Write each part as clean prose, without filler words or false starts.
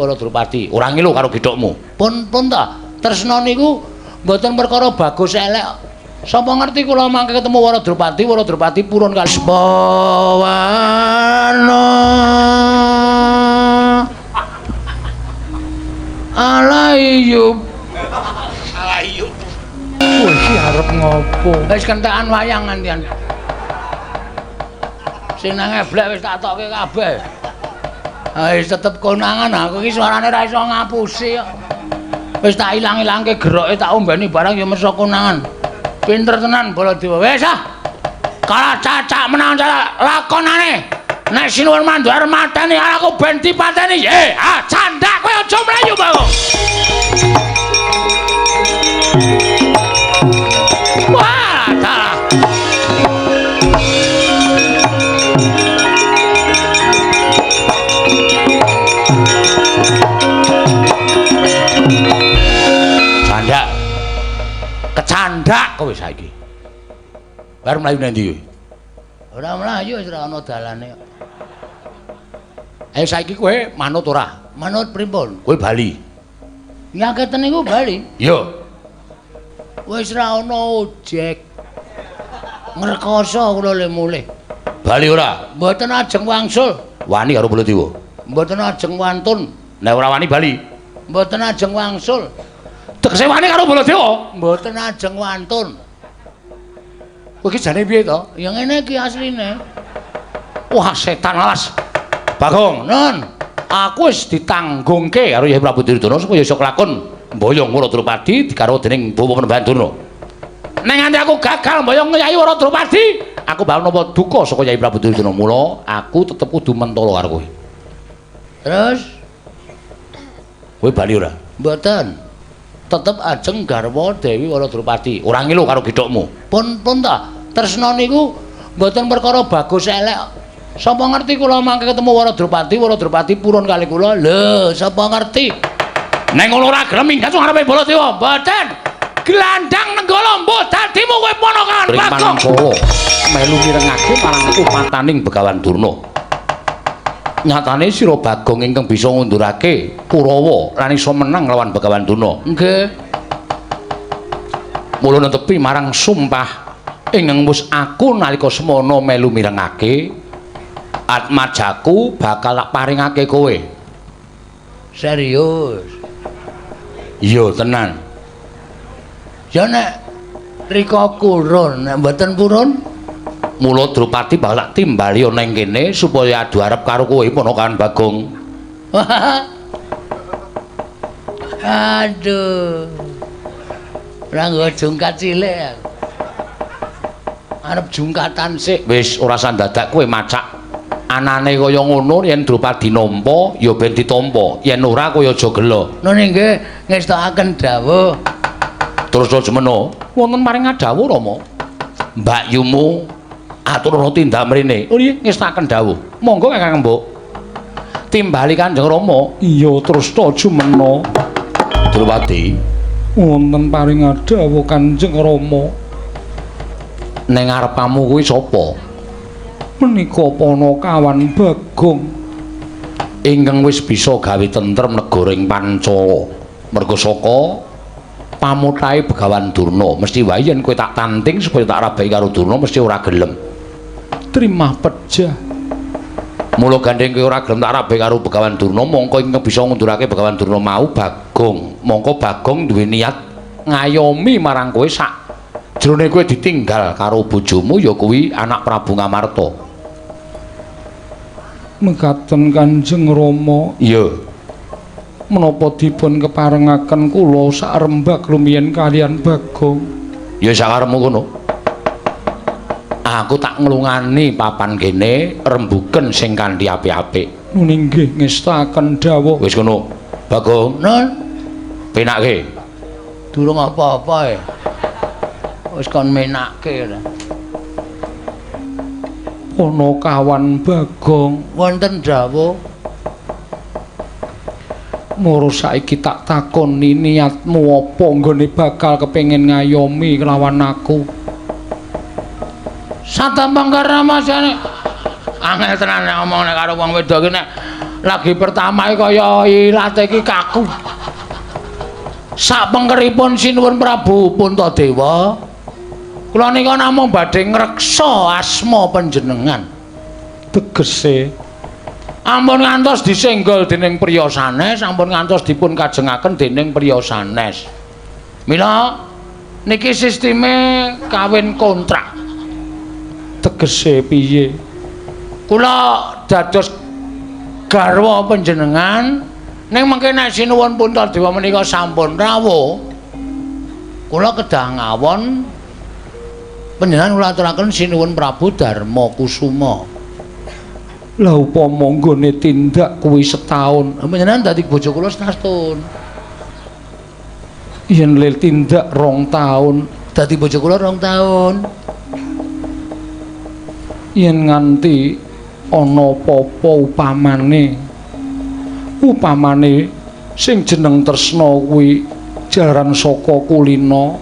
Wara Drupadi, ora ngilu karo gethukmu. Pun ta, tresna niku mboten perkara bagus elek. Sapa ngerti kula mangke ketemu Wara Drupadi, Wara Drupadi purun kali Pawana. Alaiyub. Alaiyub. Kowe iki arep ngopo? Wis kentekan wayang ngantian. Sing nang eblek wis tak tokke kabeh. Wis tetep konangan aku iki suarane ra iso ngapusi kok. Wis tak ilang-ilangke geroke tak ombeni barang ya meso konangan. Pinter tenan Baladewa. Wis ah. Kalah cacak menang cacak lakonane. Nek sinuwun mandhar mateni aku ben dipateni. Ah candak kowe aja mlayu, Bagong. Wah, dalah. Candak. Kecandak kowe saiki. Bar mlayu nang ndi kowe? Ora mlayu wis ora ana dalane kok. Ayo saiki kowe manut ora? Manut pripun? Kowe bali. Nyaketen niku bali? Iya. Wis ora ana ojek. Ngrekoso kula le mulih. Bali ora? Mboten ajeng wangsul. Wani karo Baladewa? Mboten ajeng wantun. Nek ora wani bali? Mboten ajeng wangsul. Tegese wani karo Baladewa? Mboten ajeng wantun. Kowe iki jane piye to? Ya ngene iki asline. Wah, setan alas. Bagong, nun. Aku wis ditanggungke karo Yai Prabu Duryudana supaya iso kelakon mboyong Wara Drupadi digarwa dening Bapak Panembahan Durna. Nek nganti aku gagal mboyong Yai Wara Drupadi, aku bakal nampa duka saka Yai Prabu Duryudana. Mula aku tetep kudu mentolo karo kowe. Terus kowe bali ora? Mboten. Tetep ajeng garwa Dewi Wara Drupadi. Ora ngilu karo gethukmu. Pun ta, tresna niku mboten perkara bagus elek. Sapa ngerti kula mangke ketemu Wara Drupadi, Wara Drupadi purun kali kula. Lho, sapa ngerti? Nek ngono ora gelem minggat ngarepe Baladewa. Mboten. Glandang nenggala mbuh dadimu kowe ponakan Bagong. Melu mirengake marang upataning Begawan Durna. Nyatane sira Bagong ingkang bisa ngundurake Kurawa lan iso menang lawan Begawan Durna. Nggih. Mula netepi marang sumpah ingkang wis aku nalika semana melu mirengake atmajaku bakal tak paringake kowe. Serius? Iya tenan. Ya nek rika kurun, nek mboten purun, mula Drupadi bakal tak timbali ana ing kene supaya adu arep karo kowe ponakan Bagong. Aduh. Ora nggo jungkat cilik aku. Arep jungkatan sik. Wis ora usah dadak kowe macak. Anane kaya ngono yen Drupadi nampa ya ben ditampa, yen ora kowe aja gela. Nun nggih ngestokaken dawuh. Terus aja meno, wonten maring dawuh Rama. Mbakyumu aturana tindak mrene. Oh iya ngestokaken dawuh. Monggo Kakang Mbok. Timbali Kanjeng Rama. Iya terus aja meno. Drupadi wonten paring dawuh Kanjeng Rama. Ning ngarepamu kuwi sapa? Menika panakawan Bagong ingkang wis bisa gawe tentrem negara ing Pancala. Merga saka pamutahe Begawan Durna, mesti wae yen kowe tak tanting supaya tak rabai karo Durna mesti ora gelem. Trimah pejah. Mula gandeng kowe ora gelem tak rabai karo Begawan Durna, mongko ingkang bisa ngundurake Begawan Durna mau Bagong. Mongko Bagong duwe niat ngayomi marang kowe sak jrone kowe ditinggal karo bojomu ya kuwi anak Prabu Ngamarta. Mekaten Kanjeng Rama. Iya. Menapa dipun keparengaken kula sarembag rumiyin kalian Bagong? Ya sakarepmu kono. Aku tak nglungani papan kene rembuken sing kanthi apik-apik. Nun inggih ngestakaken dawuh. Wis kono. Bagong. Nun. Penakke. Durung apa-apa e. Wis kon menakke ora. Panakawan Bagong wonten dawuh. Moro saiki tak takoni niatmu apa nggone bakal kepengin ngayomi kelawan aku. Satambang karena masane angel tenan nek omong nek karo wong wedok iki nek Lagi pertama kaya ilate iki kaku. Sak pengkeripun Sinuwun Prabu Puntadewa, kula nika namung badhe ngreksa asma panjenengan. Tegese ampun ngantos disenggol dening priya sanes, ampun ngantos dipun kajengaken dening priya sanes. Mila niki sisteme kawin kontrak. Tegese piye? Kula dados garwa panjenengan, ning mengke nek Sinuwun Puntadewa menika sampun rawuh, kula kedah ngawon panjenengan kula aturaken Sinuwun Prabu Darma Kusuma. Lah upama nggone tindak kuwi setahun, panjenengan dadi bojo kula setahun. Yen le tindak 2 taun, dadi bojo kula 2 taun. Yen nganti ana apa-apa upamane sing jeneng tresna kuwi jaran saka kulina,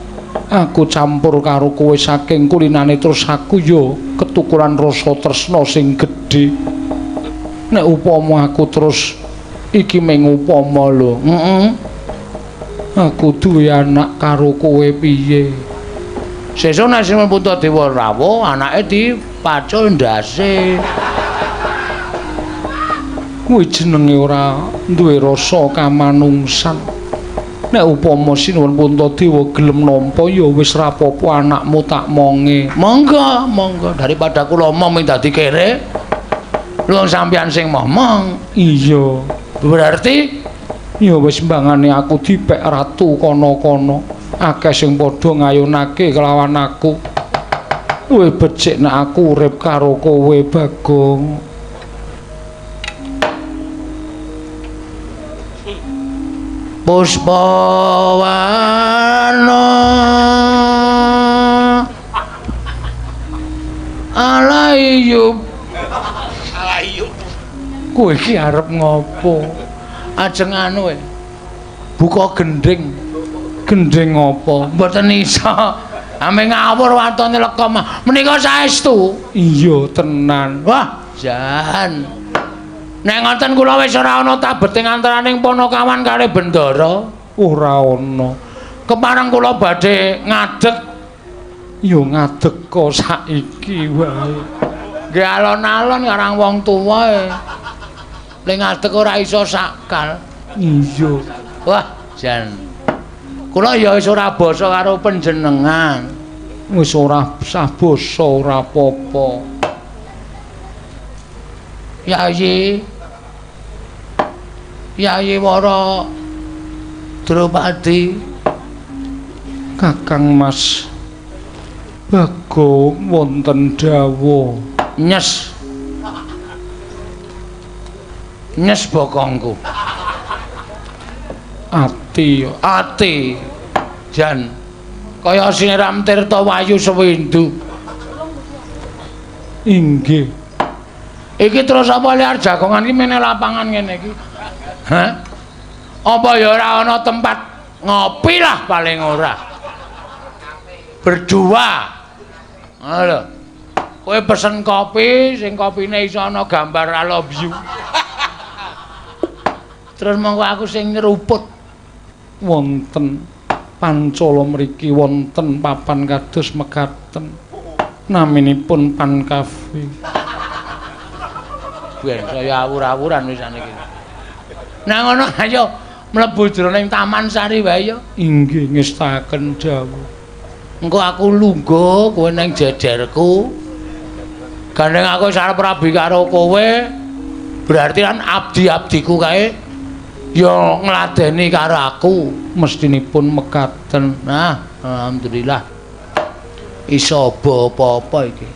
aku campur karo kowe saking kulinane terus aku ya ketukuran rasa tresna sing gedhe. Nek upama aku terus iki mung upama lho, aku duwe anak karo kowe piye? Sesuk nek Sinuwun Puntadewa rawuh, anake dipacul ndase. Kuwi jenenge ora duwe rasa kamanungsan. Nek upama Sinuwun Puntadewa gelem nampa ya wis ra apa-apa, anakmu tak monge. Monggo, monggo, daripada kula omong dadi kere. Lho sampeyan sing momong. Iya. Berarti ya wis mbangane aku dipek ratu kono-kono. Akeh sing padha ngayunake kelawan aku. Luwih becik nek aku urip karo kowe, Bagong. Puspawana alaiyub. Alaiyub. Kowe iki arep ngopo? Ajeng anu buka gendhing. Gendhing apa? Mboten iso. Ame ngawur watone lekom. Menika saestu. Iya tenan. Wah, jan. Nek ngoten kula wis ora ana tabeting antaraning Panakawan kalih Bendara. Ora ana. Kepareng kula badhe ngadeg. Ya ngadeg kok saiki wae. Nggih alon-alon karang wong tuwa e. Nek ngadeg ora iso sakal. Iya. Wah, jan. Kula ya wis ora basa karo panjenengan. Wis ora sah basa ora apa-apa. Yayi. Yayi Wara Drupadi. Kakang Mas Bagong wonten dawuh. Nyes. Nyes bokongku. Ati, ati. Jan kaya siram tirta wayu sewindu. Inggih. Iki terus apa liar jagongan iki mene lapangan ngene iki? Hah? Apa ya ora ana tempat ngopi lah paling ora. Berdua. Lho. Kowe pesen kopi sing kopine iso ana gambar I love you. Terus monggo aku sing nyeruput. Wonten pancala mriki wonten papan kados mekaten. Naminipun Pan Cafe. Ben saya awur-awuran wis saniki. Nah ngono ayo mlebu jroning Taman Sari wae ya. Inggih ngestaken dawuh. Engko aku lungguh kowe nang jejerku. Gandeng aku wis arep rabi karo kowe, berarti kan abdi-abdiku kae ya ngladeni karo aku. Mestinipun mekaten. Nah, alhamdulillah. Iso apa-apa iki.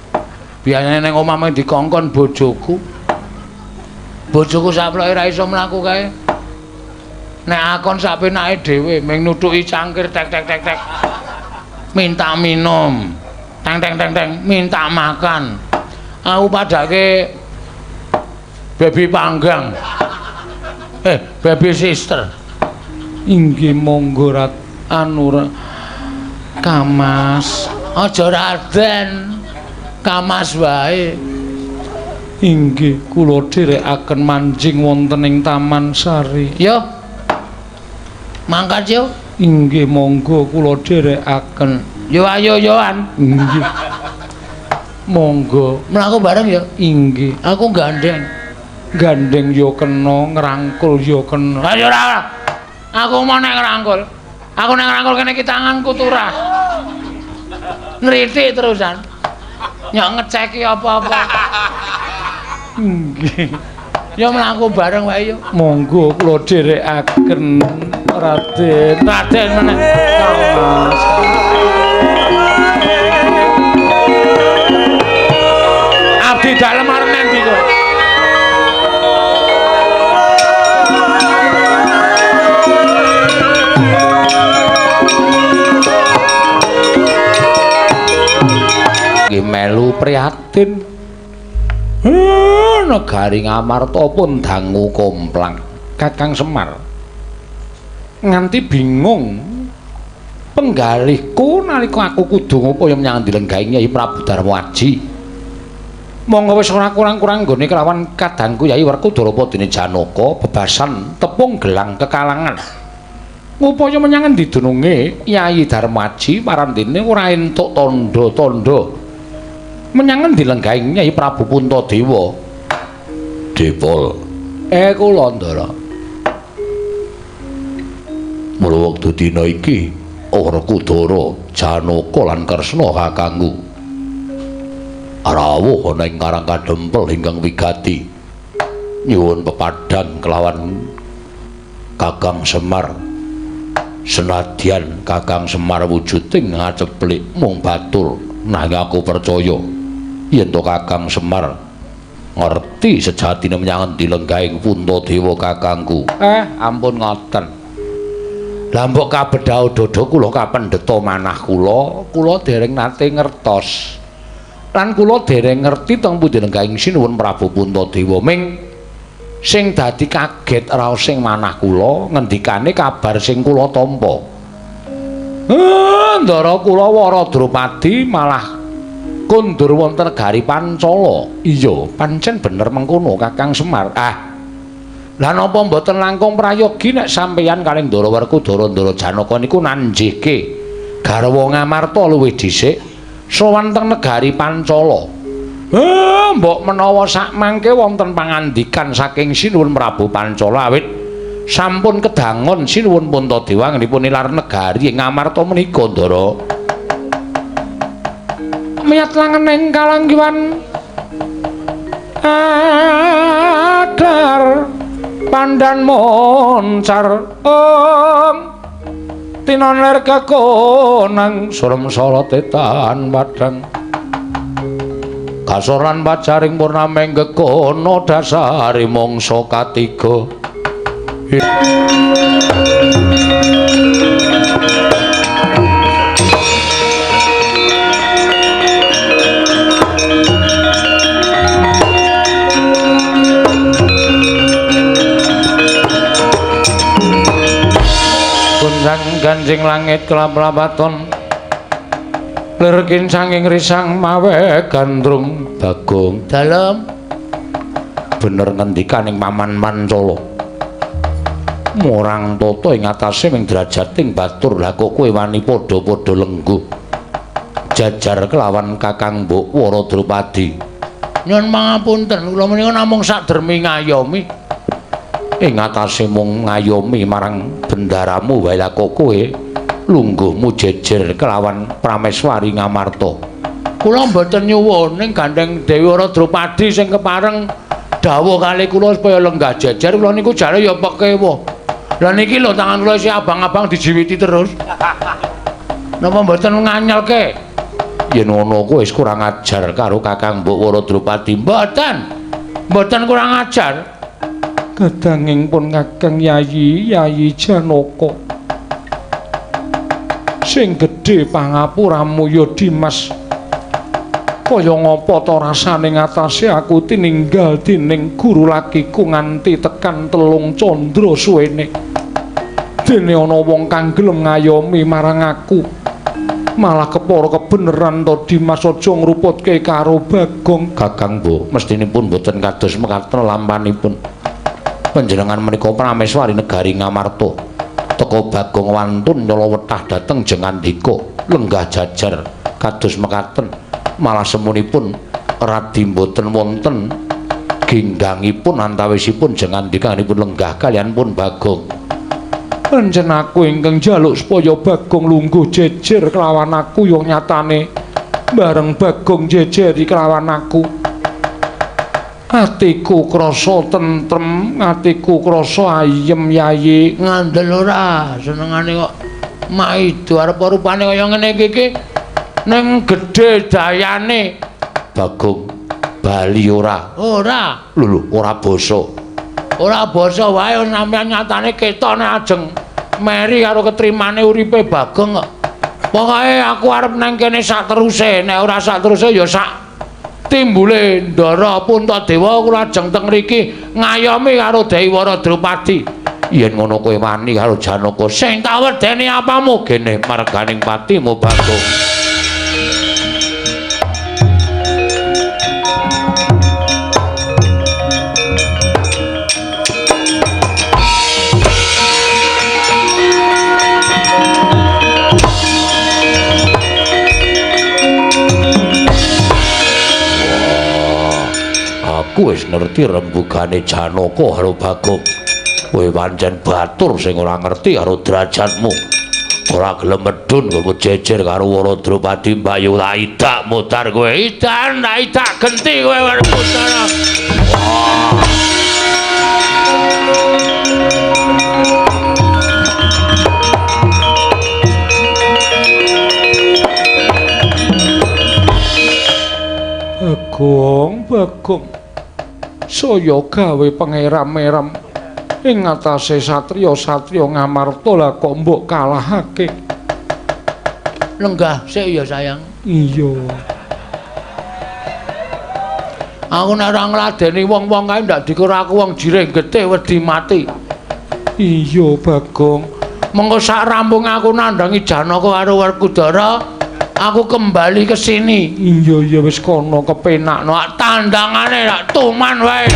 Biasane ning omah mung dikongkon bojoku. Bojoku saploke ra iso mlaku kae. Nek akon sak penake dhewe mung nuthuki cangkir tek tek tek tek. Minta minum. Teng teng teng teng, minta makan. Aku padake baby panggang. Baby sister. Inggih monggo rat anu Kamas. Aja Raden. Kamas wae. Inggih, kula dherekaken manjing wonten ing Taman Sari. Yo. Mangkat yo. Inggih, monggo kula dherekaken. Yo ayo yoan. Inggih. Monggo. Mlaku bareng ya. Inggih. Aku gandeng. Gandeng yo kena, ngrangkul yo kena. Ayo ora. Aku mau nek ngrangkul. Aku nek ngrangkul kene iki tanganku turah. Nritik terusan. Nyok ngeceki apa-apa. Nggih. Ya mlaku bareng wae yo. Monggo kula dherekaken Raden. Raden meneh. Mas. Abdi dalem arep nendi kowe? Nggih melu prihatin. Negari Ngamarta pun dangu komplang. Kakang Semar nganti bingung penggalihku nalika aku kudu ngupaya menyang dilenggahing Nyai Prabu Darmaji. Monggo wis ora kurang-kurang nggone kelawan kadangku Yai Werkudara padene Janaka bebasan tepung gelang kekalangan. Ngupaya menyang endi dununge Yai Darmaji parandene ora entuk tandha-tandha. Menyang endi lenggahing Nyai Prabu Puntadewa? Depol. Kula Ndara. Mula wektu dina iki Werkudara, Janaka lan Kresna kakangku rawuh ana ing Karang Kadempel ingkang wigati. Nyuwun pepadhan kelawan Kakang Semar. Senadyan Kakang Semar wujuding ngaceplik mung batur, nanging aku percaya yen to Kakang Semar ngerti sejatine menyang endi lenggahing Puntadewa kakangku. Ampun ngoten. Lah mbok kabedhao dada kula kapendheta manah kula, kula dereng nate ngertos. Lan kula dereng ngerti teng pundi lenggahing Sinuwun Prabu Puntadewa. Ming sing dadi kaget raos sing manah kula ngendikane kabar sing kula tampa. Ndara kula Wara Drupadi malah kondur wonten negari Pancala. Iya, pancen bener mengkono Kakang Semar. Lah napa mboten langkung prayogi nek sampeyan kalih Ndara Werkudara Ndara Janaka niku nanjihke garwa Ngamarta luwih dhisik sowan teng negari Pancala. Mbok menawa sakmangke wonten pangandikan saking Sinuwun Prabu Pancala awit sampun kedangon Sinuwun Puntadewa anggenipun nilar negari ing Ngamarta menika Ndara. Miyat langening kalanggiwan adar pandan moncar om tinon ler kekonang surem sorote tan padang kasor lan pacaring purnameng gekono dasare mangsa katiga. Gunjang ganjing langit kelap-lapaton lir kincanging risang mawe gandrung. Bagong dalem bener ngendikaning Paman Mancala. Murang tata ing atase ming drajating batur. Lah kok kowe wani padha-padha lengguh jajar kelawan Kakang Mbok Wara Drupadi. Nyuwun pangapunten, kula menika namung sakdermi ngayomi. Ing atase mung ngayomi marang bendaramu wae lah kok kowe lungguhmu jejer kelawan Prameswari Ngamarta. Kula mboten nyuwun ning gandeng Dewi Wara Drupadi sing kepareng dawuh kali kula supaya lenggah jejer kula niku jare ya pekewa. Lah niki lho tangan kula isih abang-abang dijiwiti terus. Napa mboten nganyelke? Yen ngono kowe wis kurang ajar karo Kakang Mbok Wara Drupadi. Mboten. Mboten kurang ajar. Kadanging pun Kakang Yayi, Yayi Janaka. Sing gedhe pangapuramu ya Dimas. Kaya ngapa ta rasane ngatasé aku tininggal dening guru lakiku nganti tekan 3 candra suwene. Dene ana wong kang gelem ngayomi marang aku. Malah kepara kebeneran to Dimas aja ngruputke karo Bagong. Kakang Mbok, mestinipun mboten kados mekaten lampanipun. Panjenengan menika prameswari negari Ngamarta. Teka Bagong wantun nyala wetah dhateng Jengandika, lenggah jajar kados mekaten. Malah semunipun radi mboten wonten ginggangipun antawisipun Jengandikanipun lenggah kaliyan pun Bagong. Pancen aku ingkang njaluk supaya Bagong lungguh jejer kelawan aku, ya nyatane bareng Bagong jejeri kelawan aku. Atiku krasa tentrem, atiku krasa ayem Yayi. Ngandel ora senengane kok maido arep rupane kaya ngene iki iki ning gedhe dayane. Bagong bali ora? Ora. Lho lho, ora basa. Ora basa wae sampeyan nyatane ketok nek ajeng meri karo ketrimane uripe Bagong kok. Pokoke aku arep nang kene sak teruse, nek ora sak teruse ya sak timbule Ndara Puntadewa kula ajeng teng mriki ngayomi karo Dewi Wara Drupadi. Yen ngono kowe wani karo Janaka, sing tak wedeni apamu gene marganing patimu Bagong. Aku wis ngerti rembugane Janaka karo Bagong. Kowe pancen batur sing ora ngerti karo derajatmu. Ora gelem medhun kowe jejer karo Wara Drupadi mbayu ta idak mudhar kowe. Idan ta idak genti kowe Werkudara. Wah. Bagong, Bagong. Saya gawe pangeram-eram ing ngatasé satriya-satriya Ngamarta, lah kok mbok kalahake. Lenggah sik ya sayang. Iya. Aku nek ora ngladeni wong-wong kae ndak dikira aku wong jirih getih wedi mati. Iya Bagong. Mengko sak rampung aku nandhangi Janaka karo Werkudara, aku kembali ke sini. Iya iya wis kono kepenakno tandangane rak tuman wae.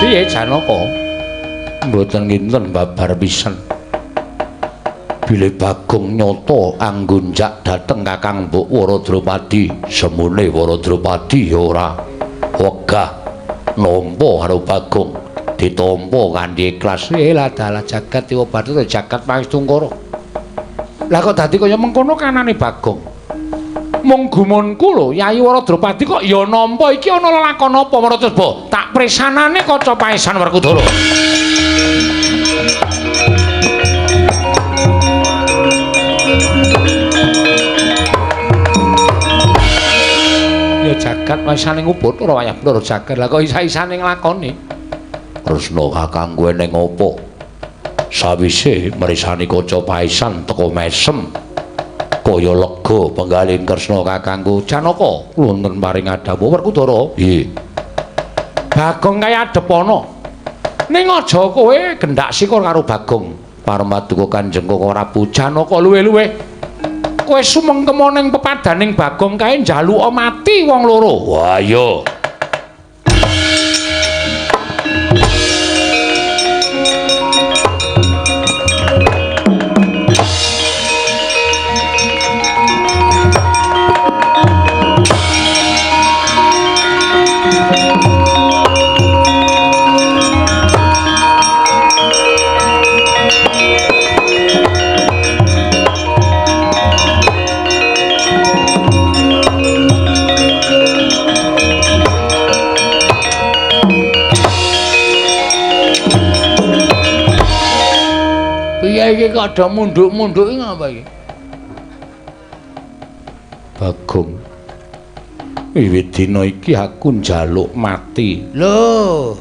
Piye Janaka? Mboten nginten babar pisan. Bilih Bagong nyata anggunjak dhateng Kakang Mbok Wara Drupadi, semune Wara Drupadi ya ora wegah nampa karo Bagong, ditampa kanthi ikhlas. Lah dalah jagat Dewa Bathara jagat Pangestungkara. Lah kok dadi kaya mengkono kanane Bagong? Mung gumunku lho, Yayi Wara Drupadi kok ya nampa iki ana lelakon apa Maracaba? Tak presanane kaca paesan Werkudara. Ya jagat waisane ngubuthara wayah Bathara jagat. Lah kok isa-isane nglakoni? Kresna kakang kowe ning apa? Sawise mrisani kaca paesan teka mesem kaya lega penggalih Kresna kakangku Janaka. Wonten paring adhawuh Werkudara. Nggih. Bagong kaya adepana. Ning aja kowe gendak sikur karo Bagong. Parmaduka Kanjeng Koko Prabu Janaka luwe-luwe. Kowe sumengkema ning pepadaning Bagong kae njaluka mati wong loro. Wah iya. Iki kok ada munduk-munduk iki ngapa iki? Bagong. Wiwit dina iki aku njaluk mati. Lho.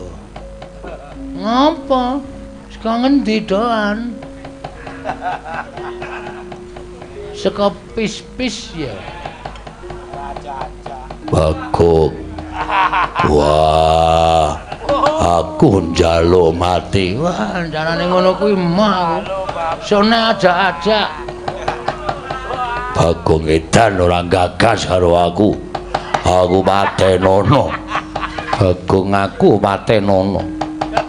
Ngapa? Saka ngendi doan? Saka pis-pis ya. Bagong. Wah, aku njaluk mati. Wah, carane ngono kuwi mah aku. Sone ajak-ajak. Bagong edan ora gagas karo aku. Aku patenono. Bagong aku patenono.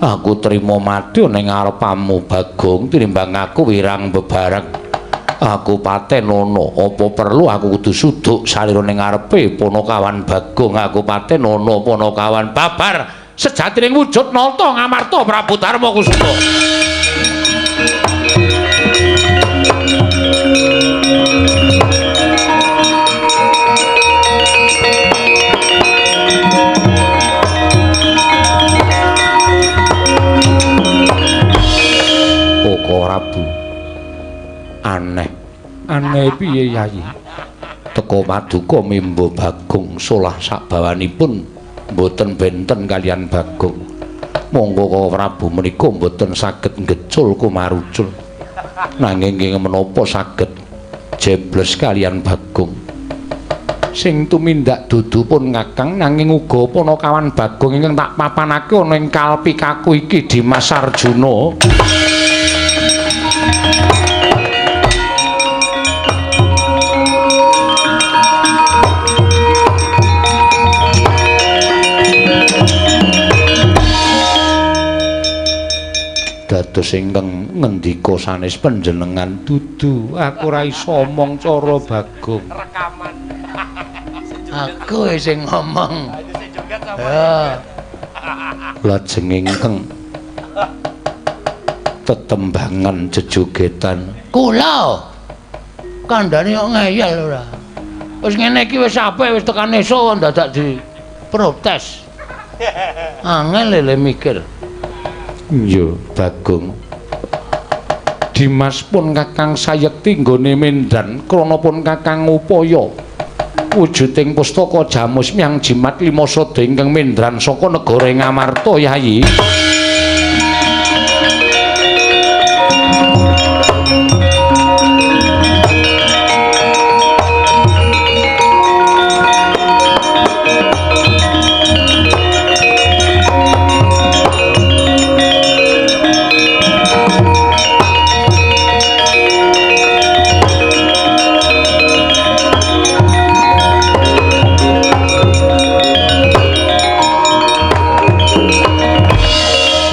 Aku trimo mati ning ngarepamu Bagong tinimbang aku wirang bebareng. Aku patenono, apa perlu aku kudu suduk salira ning ngarepe Panakawan Bagong. Aku patenono Panakawan babar sejatining wujud nata Ngamarta Prabu Darma Kusuma. Koko Prabu aneh. Aneh piye Yayi? Teko paduka mimba Bagong solah sakbawanipun mboten benten kalian Bagong. Monggo Koko Prabu menika mboten saged ngecul kumarucul. Nanging nggih menapa saged jebles kalian Bagong. Sing tumindak dudu pun Kakang nanging uga Panakawan Bagong ingkang tak papanake ana ing kalpikaku iki Dimas Arjuna. Dados ingkang ngendika sanes panjenengan dudu aku ora iso omong cara Bagong. Rekaman. Aku sing ngomong. Ya. Lajeng ingkang tetembangan jejogetan. Kula kandhane kok ngeyel ora. Wis ngene iki wis apik wis tekan esuk dadak diprotes. Angel lele mikir. Iya, Bagong. Dimas pun Kakang sayekti nggone mendan krana pun Kakang ngupaya wujuding pustaka Jamus Myang Jimat Lima Sada ingkang mendran saka negara Ngamarta Yayi.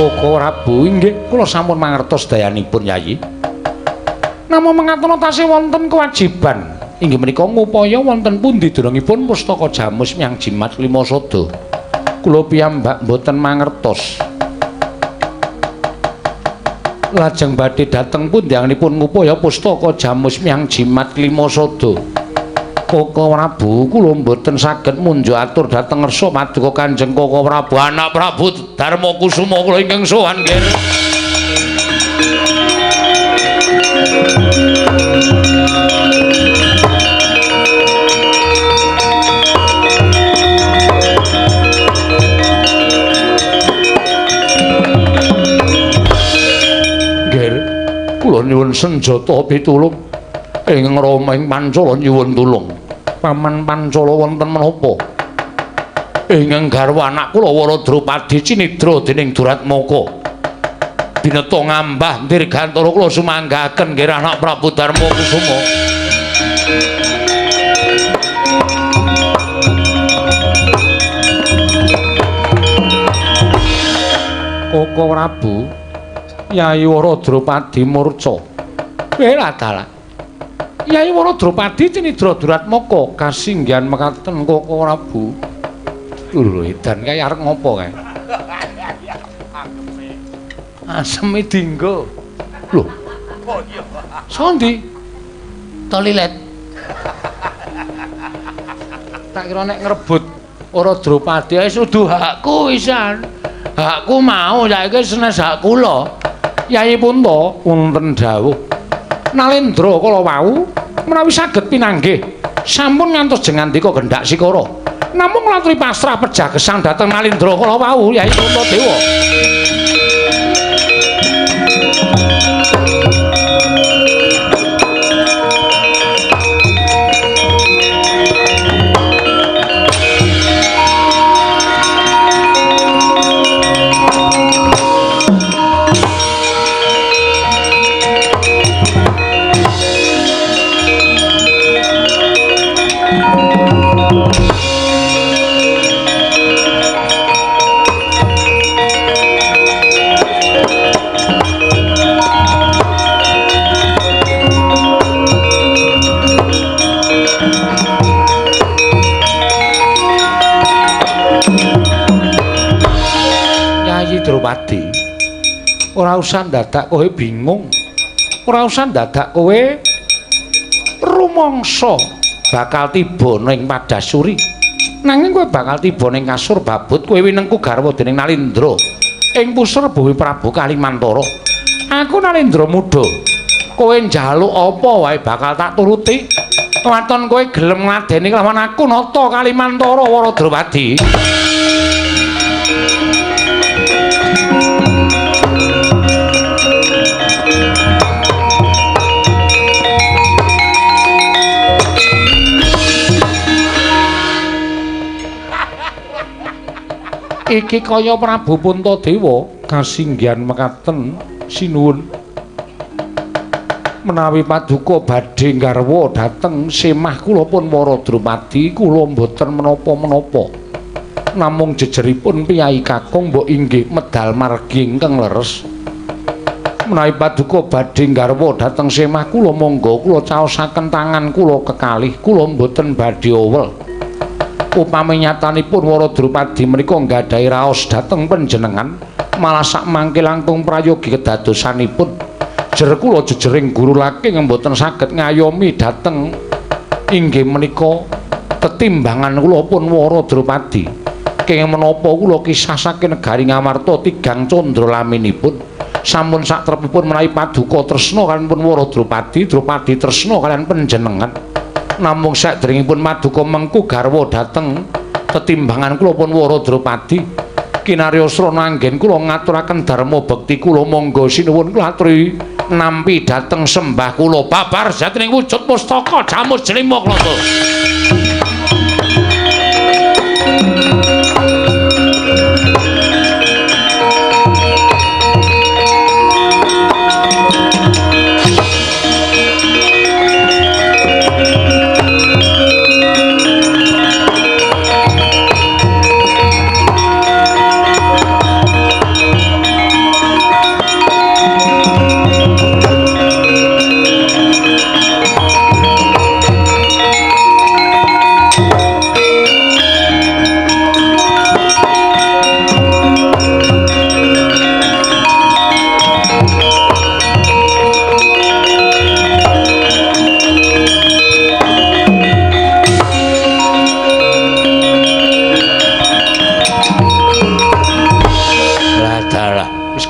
Koko Prabu inggih kula sampun mangertos dayanipun Yayi. Namung mangatono tasih wonten kewajiban inggih menika ngupaya wonten pundi derengipun pustaka Jamus Myang Jimat Lima Sada. Kula piyambak mboten mangertos. Lajeng badhe dhateng pundi anggenipun ngupaya pustaka Jamus Myang Jimat Lima Sada. Koko Prabu kula mboten saged munjuk atur dhateng ngersa paduka Kanjeng Koko Prabu anak Prabu Darma Kusuma kula ingkang sowan nggih. Nggih, kula nyuwun senjata pitulung ing Rama ing Pancala nyuwun tulung. Paman Pancala wonten menapa? Ingkang garwa anak kula Wara Drupadi cinidra dening Duratmaka. Bineta ngambah dirgantara kula sumanggaken nggih anak Prabu Darma Kusuma. Koko Prabu Yayi Wara Drupadi murca. Welah dalah. Yayi Wara Drupadi cinidra Duratmaka kasinggihan mekaten Koko Prabu. Lho edan kae arep ngopo kae? Aseme dinggo. Lho. Sondi? Toilet. Tak kira nek ngrebut Wara Drupadi wis udu hakku wisan. Hakku mau saiki senes hak kula. Yayi Punta wonten dawuh. Nalendra kala wau menawi saged pinanggih sampun ngantos jengandika gendhak sikara. Namung latri pasrah pejah gesang dhateng Nalendra kala wau Yai Puntadewa. Drupadi, ora usah ndadak kowe bingung, ora usah ndadak kowe rumangsa bakal tiba ning Padasuri. Nanging kowe bakal tiba ning kasur babut, kowe winengku garwa dening Nalindra ing pusar bumi Prabu Kalimantara. Aku Nalindra muda, kowe njaluk apa wae bakal tak turuti. Waton kowe gelem ngladeni kelawan aku nata Kalimantara Wara Drupadi. Iki kaya Prabu Puntadewa kasinggihan mekaten sinuwun. Menawi paduka badhe nggarwa dhateng semah kula pun Wara Drupadi, kula mboten menapa-menapa. Namung jejeripun piyayi kakung mbok inggih medal margi ingkang leres. Menawi paduka badhe nggarwa dhateng semah kula monggo kula caosaken tangan kula kekalih, kula mboten badhe owel. Upami nyatanipun Wara Drupadi menika nggadahi raos dhateng panjenengan, malah sak mangke langkung prayogi kedadosanipun. Jer kula jejering guru laking mboten saged ngayomi dhateng inggih menika tetimbangan kula pun Wara Drupadi. Kenging menapa kula kisah saking negari Ngamarta tigang candra laminipun. Sampun sak trepipun menawi paduka tresna kaliyan pun Wara Drupadi, Drupadi tresna kaliyan panjenengan. Namung sakderengipun paduka mengku garwa dhateng tetimbangan kula pun Wara Drupadi, kinarya srana anggen kula ngaturaken dharma bekti kula monggo sinuwun kula aturi nampi dhateng sembah kula babar jatining wujud pustaka jamus jelima klata.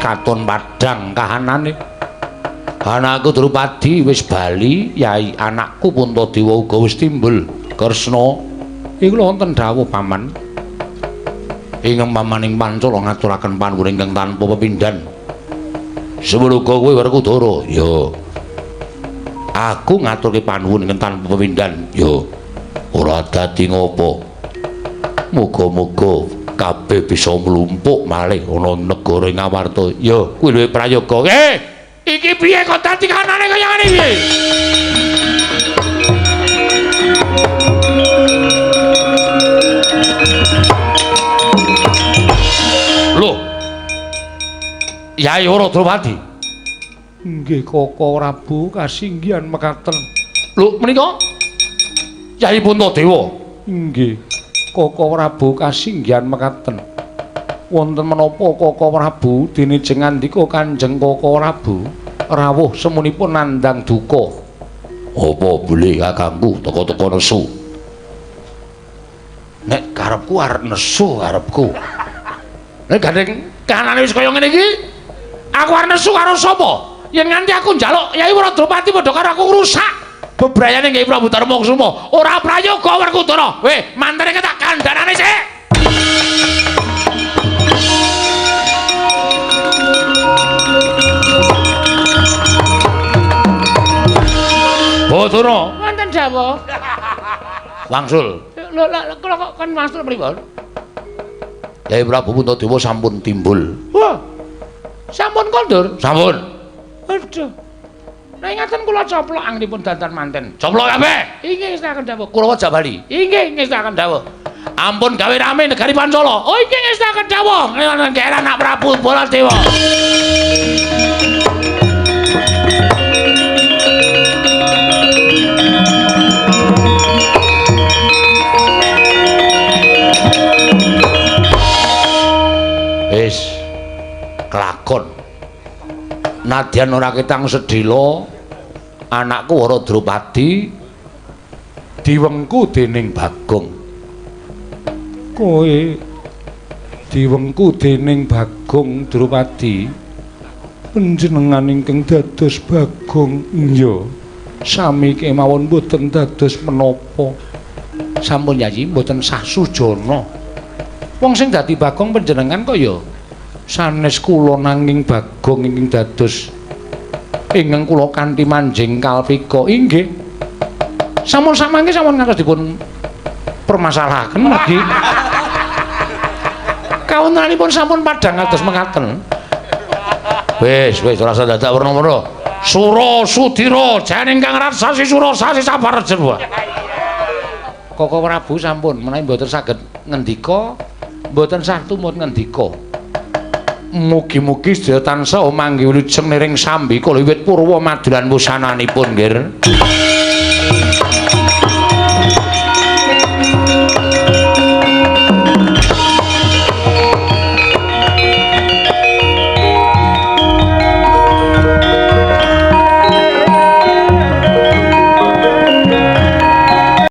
Katon padhang kahanane. Anakku Drupadi wis bali, yai anakku Puntadewa uga wis timbul. Kresna, iku lho wonten dawuh paman. Ing pamaning Pancala ngaturaken panuwun ingkang tanpa pepindhan. Semono kowe Werkudara? Ya. Aku ngaturke panuwun ingkang tanpa pepindhan. Ya. Ora dadi ngopo. Muga-muga kabeh bisa mlumpuk malih ana negara Ngamarta. Ya, kuwi luwih prayoga. Iki piye kok dadi kanane kaya ngene iki? Lho. Yai Wara Drupadi. Nggih Koko Prabu kasinggihan mekaten. Lho menika Yai Puntadewa. Nggih. Koko Prabu kasinggihan mekaten. Wonten menapa Koko Prabu dene jengandika Kanjeng Koko Prabu rawuh semunipun nandhang duka. Apa boleh kakangku teka-teka nesu? Nek karepku arep nesu karepku. Nek gandeng kahanane wis kaya ngene iki, aku arep nesu karo sapa? Yen nganti aku njaluk Yayi Wara Drupadi padha karo aku ngrusak bebrayane Kyai Prabu Darmakusuma. Ora prayoga Werkudara. Weh, mantene tak kandhanane sik. Bathara, Wonten dawuh. Wangsul. Lho, lho, kula kok kon wangsul pripun? Kyai Prabu Puntadewa sampun timbul. Wah. Sampun kondur. Sampun. Aduh. Lah ngaten kula coplok anggenipun dandan manten. Coplok kabeh. Inggih ngestakaken dawuh. Kurawa jak bali. Inggih ngestakaken dawuh. Ampun gawe rame negari Pancala. Oh inggih ngestakaken dawuh. Ngene anak Prabu Baladewa. Wis kelakon. Nadyan ora ketang sedhela, anakku Wara Drupadi diwengku dening Bagong. Kowe diwengku dening Bagong Drupadi. Panjenengan ingkang dados Bagong iya. Sami kemawon mboten dados menapa. Sampun Yayi mboten sah sujana. Wong sing dadi Bagong panjenengan kok ya sanes kula nanging Bagong ingkang dados ingkang kula kanthi manjing kalpika. Inggih. Sampun samangke sampun ngantos dipun permasalahaken lagi. Kawontenanipun sampun padhang kados mekaten. Wis, wis ora usah dadak werna-werna. Sura Sudira jane ingkang raksasi sura sasi sabar jewa. Koko Prabu sampun menawi mboten saged ngendika, mboten sah tumut ngendika. Mugi-mugi sedaya tansah manggih wilujeng niring sambi kala wiwit purwa madulan wusananipun, nggih.